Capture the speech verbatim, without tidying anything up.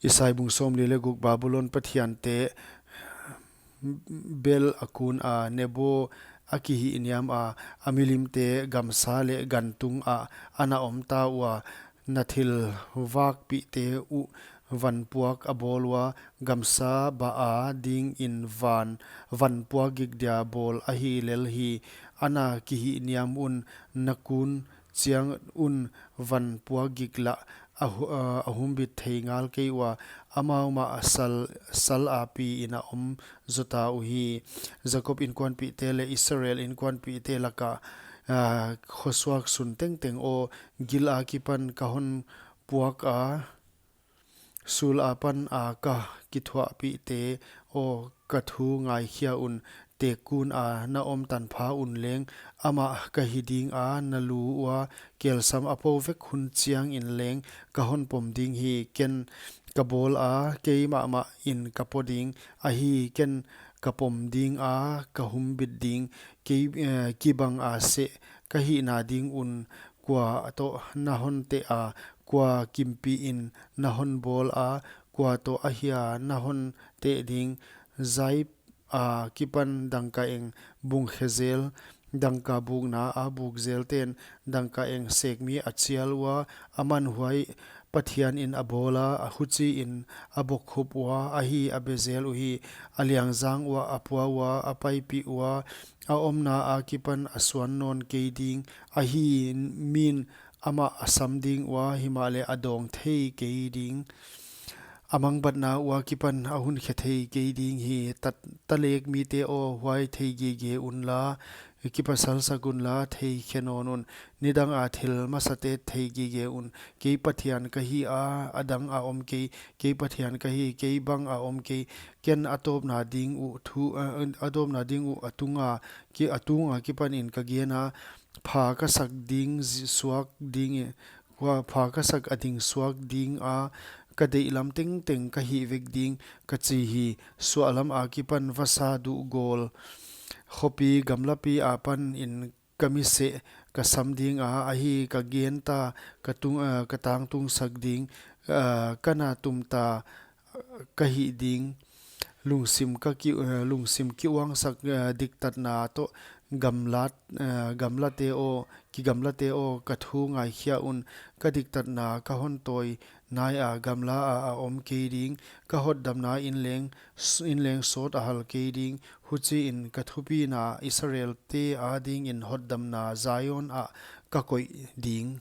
Isai bung sawmli leh guk. Babulon pathiante bel a kun a, Nebo a kihihniam a, a milimte gamsa leh gantung ah a na om ta ua. Na thil vakpihte uh vanpuak a bawl ua, gamsa bah a dingin van, vanpuak gik dia bawl ahi lel hi. A na kihihniam un, na kun chiang un vanpuak gik lah a hu-, a, a humbit thei ngal kei ua, amau mah a sal, sal a pi in a om zaw ta uhi. Jakob inkuanpihte leh Israel inkuanpihte laka, a, khosuak sun tengteng aw, gil a kipan ka hon puak a, sul apan a ka kithuahpihte aw, ka thu ngaikhia un. Tek kun a na om tanpha un leng amah ka hi ding a, na lu ua kelsam a po vek hun chiangin leng ka hon pom ding hi. Ken ka bawl a, keimah mah in ka po ding, ahi, ken ka pom ding a, ka humbit ding, kei, eh, kibang a seh ka hihna ding un, kua toh na hon teh a, kua kimpi in na hon bawl a, kua toh ahia na hon teh ding. Zai a kipan dangkaeng bungkhe zel, dangka bukna a buk zelten dangkaeng sekmi a chial ua, aman huai Pathian in a bawl a, a huchiin a bokkhup ua, ahi, a be zel uhi. A liangzang ua, a pua ua, a paipih ua, a omna a kipan a suan nawn kei ding, ahi, min amah a sam ding ua, himahleh a dawng thei kei ding. A mangbatna ua kipan a hun khe thei kei ding hi. Tat-, talek mite aw, huai thei gige unla, kipasal sak unla, thei khe nawn un. Nidang a thil masate thei gige un. Kei Pathian ka hi a, a dang a om kei, kei Pathian ka hi, kei bang a om kei. Ken a tawpna ding uh thu, a, a tawpna ding uh a tunga, ki, a tunga kipan in ka gen a, pha ka sak ding zi-, suak ding e, kua pha ka sak a ding suak ding a, ka deihlam tengteng ka hih vek ding, ka chi hi. Suahlam a kipan vasa duh gawl, khopi gamlapi apan in ka mi seh ka sam ding a, ahi, ka gen ta, ka tung, eh, ka tangtung sak ding, eh, ka na tum ta, ka hih ding. Lungsim ka ki, eh, lungsim ki uangsak, eh, diktatna toh gamlat, eh, gamlate aw, kigamlate aw, ka thu ngaikhia un. Ka diktatna ka hon tawi nai a, gamla a a om kei ding. Ka hotdamna in leng, s-, in leng sawt a hal kei ding. Huchiin ka thupina Israelte adingin hotdamna Zion ah ka koih ding.